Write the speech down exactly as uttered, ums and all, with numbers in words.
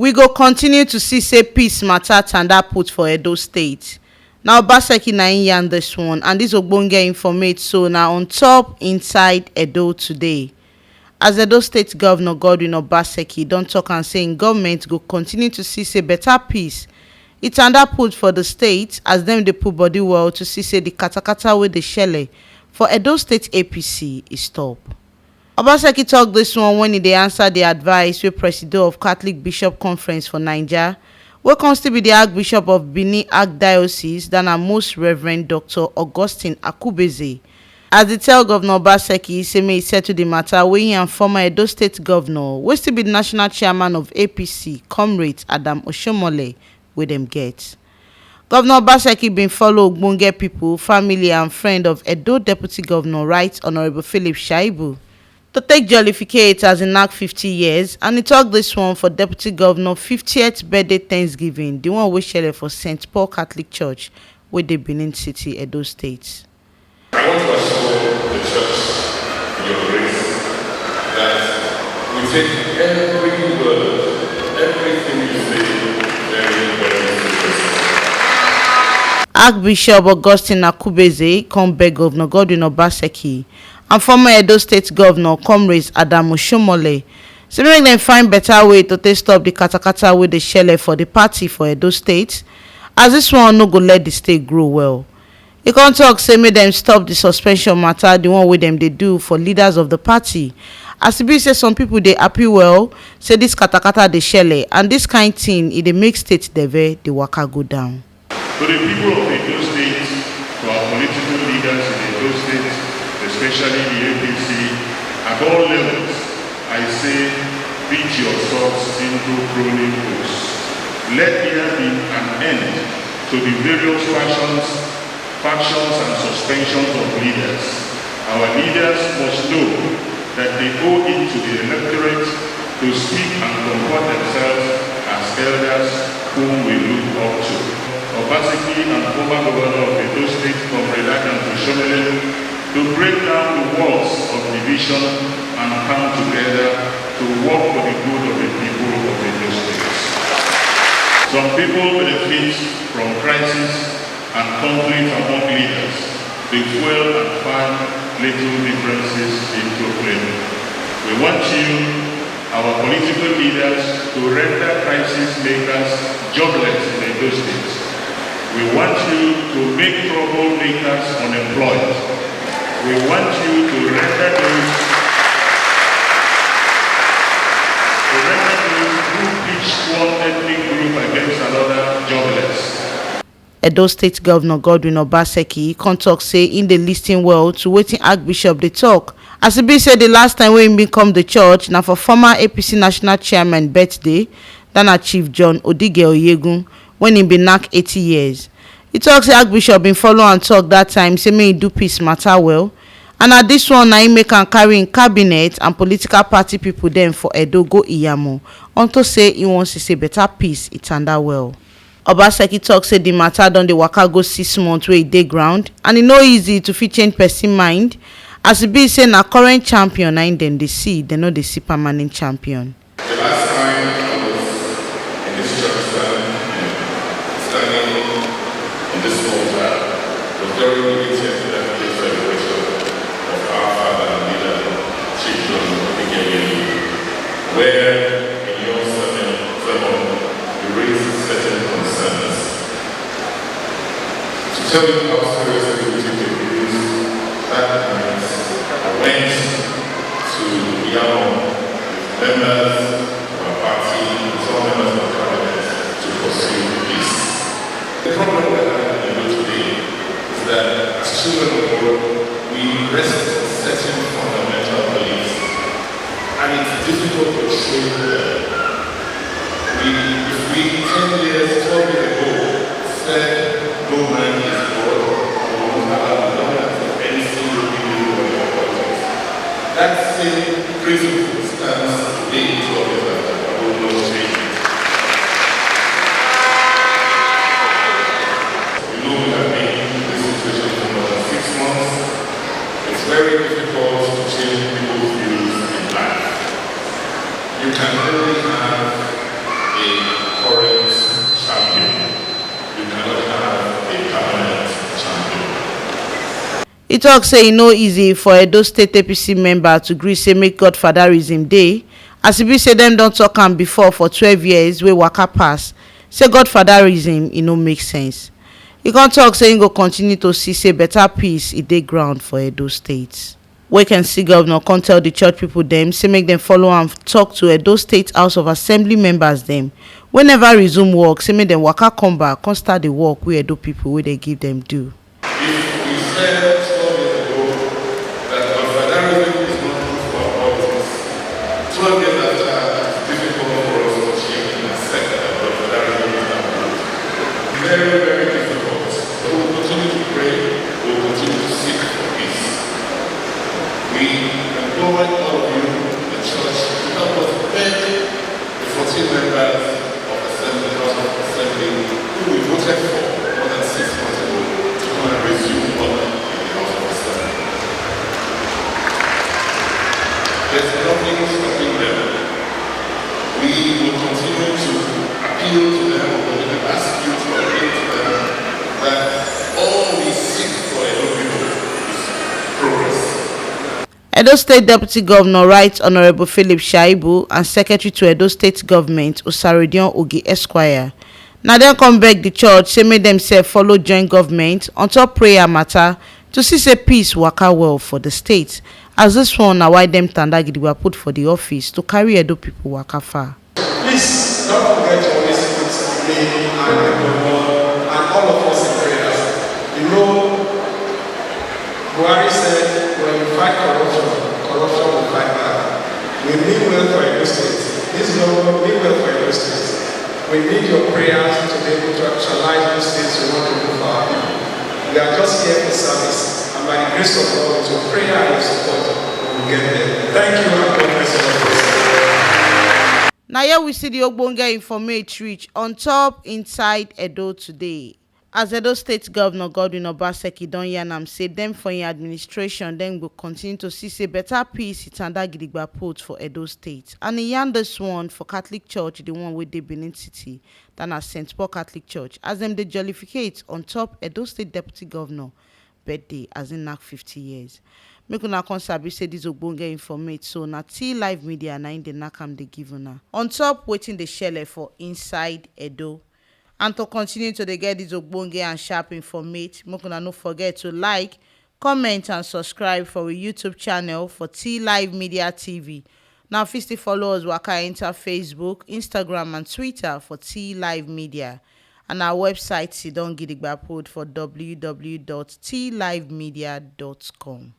We go continue to see say peace matter tanda put for Edo State. Na Obaseki na im yarn this one, and this ogbonge informate so na on top inside Edo Today. As Edo State Governor Godwin Obaseki don talk am say im government go continue to see say better peace e tanda put for the state, as dem dey put body well to see say the katakata wey dey shele for Edo State A P C e stop. Obaseki talk this one when e dey answer the advice wey Presido of Catholic Bishop Conference for Naija, wey come still be the Archbishop of Benin Archdiocese, that na Most Reverend Doctor Augustine Akubeze, as e tell Governor Obaseki say make e settle the matter wey he and former Edo State Governor, wey still be the national chairman of A P C, Comrade Adam Oshomole, wey dem get. Governor Obaseki bin follow ogbonge pipo, family and friend of Edo Deputy Governor, Right Honourable Philip Shaibu, to take jollificate as e knack fifty years, and e tok dis one for Deputy Governor fiftieth birthday thanksgiving, di one wey shele for Saint Paul Catholic Church wey dey Benin City, Edo State. I want to assure the church and your grace that we take every word, everything you say very, very seriously. Archbishop Augustine Akubeze come beg Governor Godwin Obaseki and former Edo State Governor Comrades Adamu Shomole say make dem find better way to take stop the katakata wey dey shele for the party for Edo State, as this one no go let the state grow well. E come talk say make dem stop the suspension matter, the one wey dem dey do for leaders of the party, as e be say some people dey happy well say this katakata dey shele, and this kind thing e dey make state deve dey waka go down. To the people of Edo State, to our political leaders in Edo State, especially the A P C, at all levels, I say, beat your swords into pruning hooks. Let there be an end to the various factions, factions and suspensions of leaders. Our leaders must know that they owe it to the electorate to speak and comport themselves as elders whom we look up to. Obaseki and former Governor of Edo State, Comrade Adams Oshomole, to break down the walls of division and come together to work for the good of the people of Edo State. Some people benefit from crisis and conflict among leaders. They fuel and fan little differences into flame. We want you, our political leaders, to render crisis makers jobless in Edo State. We want you to make troublemakers unemployed. We want you to render those, to render those who pitch one ethnic group against another jobless. Edo State Governor Godwin Obaseki come talk say im dey listen well to wetin Archbishop dey talk, as e be say the last time wey im bin come the church na for former A P C national chairman birthday, that na Chief John Odige Oyegun, when im bin knack eighty years. E talk say Archbishop bin follow am talk that time say make e do peace matter well, and na this one na im make am carry im cabinet and political party people dem for Edo go Iyamo, unto say im wan see say better peace e tanda well. Obaseki talk say the matter don dey waka go six months wey e dey ground, and e no easy to fit change person mind, as e be say na current champion na im dem dey see, dem no dey see permanent champion. The last time I was in this church stand, standing in this altar was during the eightieth birthday celebration of our father and leader, Chief John Obiageli, where in your sermon, sermon, you raised certain concerns. To tell you how seriously we take the abuse, that night I went to Iyamo with members of our party, with some members of our cabinet to pursue peace. The problem we have in Edo today is that as children of God, we rest on certain fundamental beliefs, and it's difficult to change them. We, if we ten years, twelve years ago said no man is God, we will not allow the dominance of any single individual in our politics. That same principle stands today, twelve years after, and we will not change it. We know we have been in this situation for more than six months. It's very difficult to change people's views in life. You can only have a E tok say e no easy for Edo State A P C member to gree say make godfatherism dey, as e be say dem don tok am before for twelve years wey waka pass, say godfatherism e no make sense. E come tok say im go continue to see say beta peace e dey ground for Edo State. Vacancy governor come tell di church pipo dem say make dem follow am tok to Edo State House of Assembly members dem wey neva resume work, say make dem waka come back come start di work wey Edo pipo wey dem give dem do. If we said twelve years ago that godfatherism is not good for our politics, twelve years after, it's difficult for us to change and accept that godfatherism is not good. Very, very difficult. But we will continue to pray, we will continue to seek for peace. We employ all of you, the church, to help us beg the fourteen members of Assembly, House of Assembly, who we voted for more than six months ago to come and resume work in the House of Assembly. There's nothing stopping them. We will continue to appeal to them, we will ask you to appeal to them that all we seek for Edo people is progress. Edo State Deputy Governor Right Honourable Philip Shaibu and Secretary to Edo State Government Osarodion Ogi Esquire na dem come beg di church say make dem sef follow join government on top prayer matter to see say peace waka well for di state, as dis one na why dem tanda gidigba put for di office to carry Edo pipo waka far. Please don't forget to always put me and everyone and all of us in prayers. You know, Buhari said, "When you fight corruption, corruption will fight back." We mean well for Edo State. This government mean well for Edo State. We need your prayers to be able to actualize those things we want to do for our people. We are just here for service, and by the grace of God, with your prayer and your support, we will get there. Thank you, and God bless all of us. Na here we see the ogbonge informate reach on top inside Edo today. As Edo State Governor Godwin Obaseki don yarn am say dem for im administration dem go continue to see say better peace e tanda gidigba put for Edo State, and e yarn dis one for Catholic Church, the one wey dey Benin City, that na Saint Paul Catholic Church, as dem dey jollificate on top Edo State Deputy Governor birthday as im knack fifty years. Make una come sabi say dis ogbonge informate so na T Live Media na im dey knack am dey give una on top wetin dey shele for inside Edo. And to continue to dey get dis ogbonge and sharp informate, make una no forget to like, comment and subscribe for we YouTube channel for T Live Media T V. Now fit still follow us waka enter Facebook, Instagram and Twitter for T Live Media. And our website sidon gidigba put for w w w dot t live media dot com.